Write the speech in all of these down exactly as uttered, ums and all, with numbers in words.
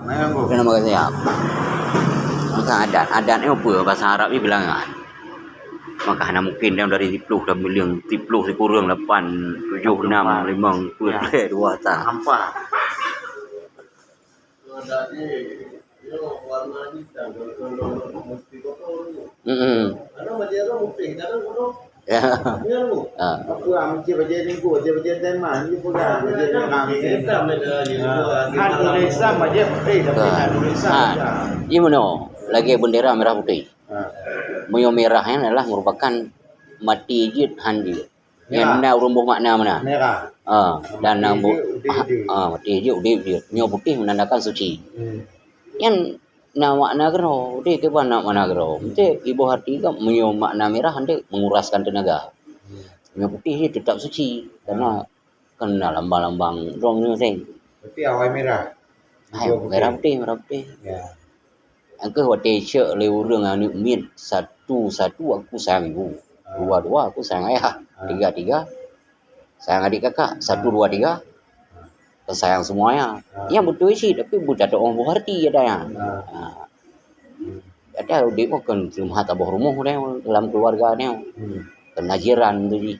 Kena makan siap. Maka adat. Adat ni apa? Bahasa Arab ni bilangan. Maka hana mungkin dalam dari siploh dan miliang, siploh sikureueng lapan, tujoh, enam, limong, empat, dua, satu. Hampa. Mm-mm. Ya. Ah. Kan. Ji meunoe, lagèe bendera merah putih. Ah. Meunyoe merah nyan adalah merupakan maté jeuet, han jeuet. Nyan na ureueng boh makna meunan. Merah. Ah, dan na maté bu-, jeuet, udép jeuet. Ah, maté jeuet, udép jeuet. Nyoe putih menandakan suci. Hmm. Nyan na makna keudroe, udép kiban na makna keudroe. Meusti iboh arti kan, meunyoe makna merah nanti menguraskan tenaga. Hmm. Nyoe putih jeuet tetap suci, karena kan na lambang-lambang droe nyoe seng. Berarti awai merah. Hai, ijo merah putih, merah putih. Ya. Nyang keuh watèe cok lé ureueng aneuk miet, satu-satu aku sayang ibu, dua-dua aku sayang ayah, tiga-tiga sayang adik kakak, satu, dua, tiga, sayang semuanya. Nyang beutôi cit, tapi beutatu'oh boh arti ada nyan. Ha. Ada udép kon cuma taboh rumoh deh dalam keluarga nyoe. Kena jiran tu jih.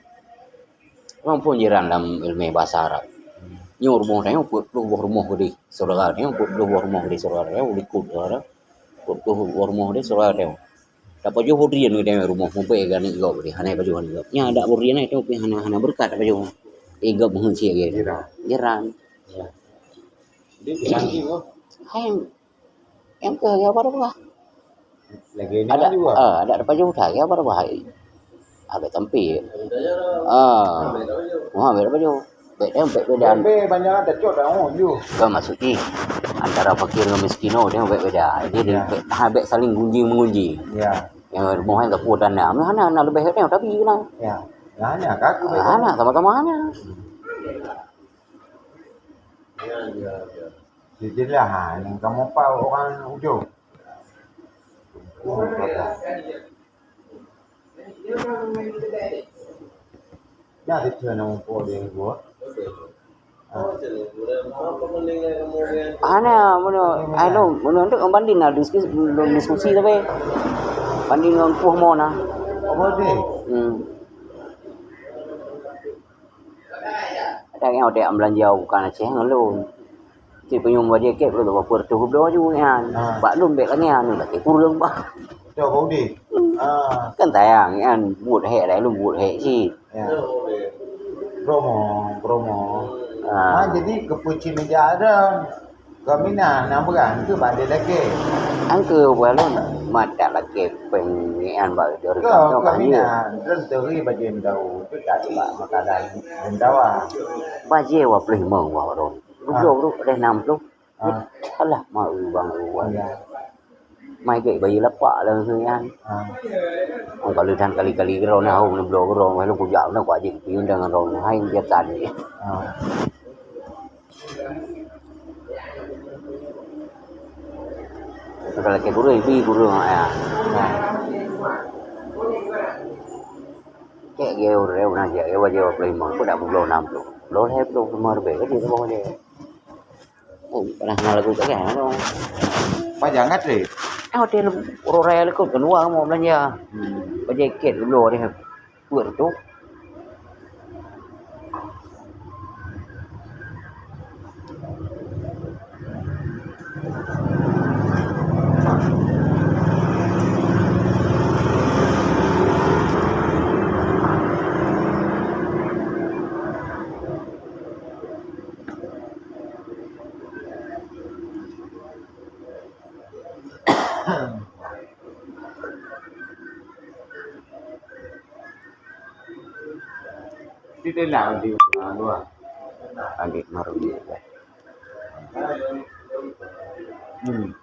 Walaupun jiran lam ilmu bahasa Arab. Nyoe rumoh tanyoe peuet ploh boh rumoh keudeh, saudara tanyoe peuet ploh boh rumoh keudeh, saudara tanyoe likot, saudara. Peuet ploh boh rumoh keudeh, saudara tanyoe. Tapajoh boh drien keudeh rumoh, mubèe keu aneuk gob keudeh, hana pajoh aneuk gob. Nyan adak boh drien tanyoe pih hana, hana beureukat tapajoh. Eh, gob meuheuet cit lagèe. Jiran. Jiran. Ya. Jadi, sakit, oh. Hai, Nyang keuh lagèe apa dah peugah? Lagèe nyan juga. Ah, ada dapat jauh dah, lagèe apa dah peugah? Agak tampil. Ah. Wah, beda baju. Beda, beda, beda. Beda, banyak ada cot dah, oh, you. Kan maksud ni, antara fakir dengan miskin, oh, dia beda-beda. Jadi, ha, beda saling gunjing mengunjing. Ya. Yang rumah yang tak kuat dan nak, mana, mana lebih hebat, tapi lah. Ya. Nah, hanya kaki beda. Hanya, sama-sama hanya. Ya, ya, ya. Jadi lah, ha, nyang kamoe pah orang ujong. Nah, itu nama po dia gua. Hana, meunoe, anu, meunoe tu banding lah diskusi, belum diskusi tapi banding ngon kuh mo na. Apa dia? Hmm. Ada yang ada yang belanja bukan Aceh ngon lôn. Cit peunyoe bajèe kép lôn bak peuet reutôh geubloe ju nyan. Ha. Bak lôn bèk lagèe nyan, lôn lakèe kureueng bah. Betul, Pak Udi. Hmm. Ah. Kan sayang nyan, buet hék laén lôn buet hék cit. Ya. Promo, promo. Ah. Ah, jadi keupeue cit meujak ada. Kami na, na beurang keu bak lé lakèe. Angkeu buah lôn, mata lakèe péng nyan bak dua ribu. Kau, kami na, lôn turi bajèe meudawa, tu tak cuma makanan meudawa. Bajèe dua puluh lima wah lôn. Dua puluh, deh enam puluh. Ah. Salah mau bang, bang. Ya. Mai gek bayi lapak dalam sungai. Ha. Ong kalau dan kali-kali gerau na hong bloe gerau, lalu kujak na kuajik piun dengan rong hai dia tadi. Ha. Kalau ke guru, ibu guru ya. Ha. Cek dia orang na dia, dia wajib dua puluh lima, aku dah bloe enam puluh. Bloe saya bloe kemarin, dia tu dia. Oh, pernah na lagu kat kan, tu. Pajan kat lé? Ah, hotel Rorai lagu keluar mau belanja. Hmm. Bajèe kép dulu deh. Peuet tu. Kita nak di luar. Adik maru dia. Hmm.